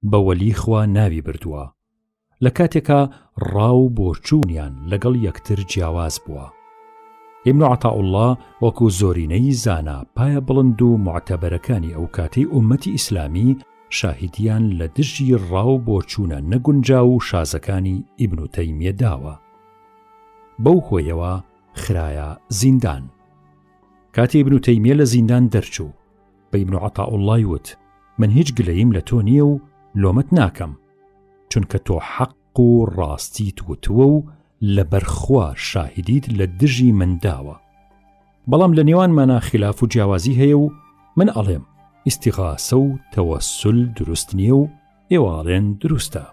بە وەلی خوا ناوی بردووە، لە کاتێکا ڕا و بۆچوونیان لەگەڵ یەکتر جیاواز بووە. ئیبن عەتائوڵڵا وەکو زۆرینەی زانا پایە بڵند و موعتەبەرەکانی ئەوکاتەی ئوممەتی ئیسلامی شاهیدیان لە دژی ڕا و بۆچوونە نەگونجاو و شازەکانی ئیبن تەیمیە داوە. بەو هۆیەوە خرایە زیندان. کاتێ ئیبن تەیمیە لە زیندان دەرچوو، بە ئیبن عەتائوڵڵای وت، من هیچ گلەییم لە تۆ نییە و لۆمەت ناکەم، چونکە تۆ حەق و ڕاستیت وتووە و لەبەر خوا شاهیدیت لە دژی من داوە. بەڵام لە نێوانمانا خیلاف و جیاوازی هەیە و من ئەڵێم ئیستیغاسە و تەوەسول دروست نییە و ئێوە ئەڵێن دروستە.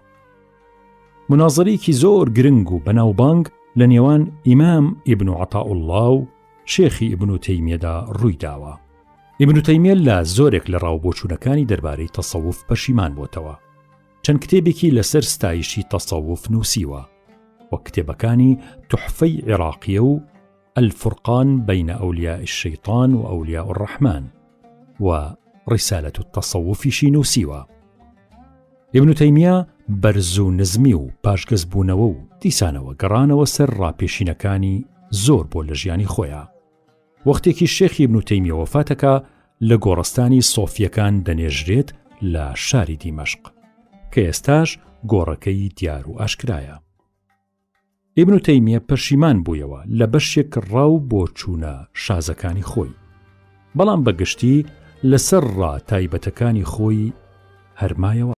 منازەرەیەکی زۆر گرنگ و بەناوبانگ لە نێوان ئیمام ئیبن عەتائوڵڵا و شێخی ئیبن تەیمیەدا ڕووی داوە. ئیبن تەیمیە لە زۆرێک لە ڕاوبۆچوونەکانی دەربارەی تەسەوف پەشیمان بۆتەوە. چەند کتێبێکی لەسەر ستایشی تەسەوف نووسیوە، وەک کتێبەکانی تحفەی عێراقیە و الفرقان بین اولیاء الشیطان و اولیاء الرحمن و رسالە التصوفیشی نووسیوە. ئیبن تەیمیە بەرز و نزمی و پاشگەزبوونەوە و دیسانەوە گەڕانەوە سەر ڕاپێشینەکانی زۆر بۆ لە ژیانی خۆیا. وەختێکی شێخی ئیبن تەیمیە وەفاتەکا لە گۆڕستانی سۆفیەکان دەنێژرێت لە شاری دیمەشق کە ئێستاش گۆڕەکەی دیار و ئاشکرایە. ئیبن تەیمیە پەشیمان بوویەوە لە بەشێک ڕا و بۆچوونە شازەکانی خۆی، بەڵام بە گشتی لەسەر ڕا تایبەتەکانی خۆی هەر مایەوە.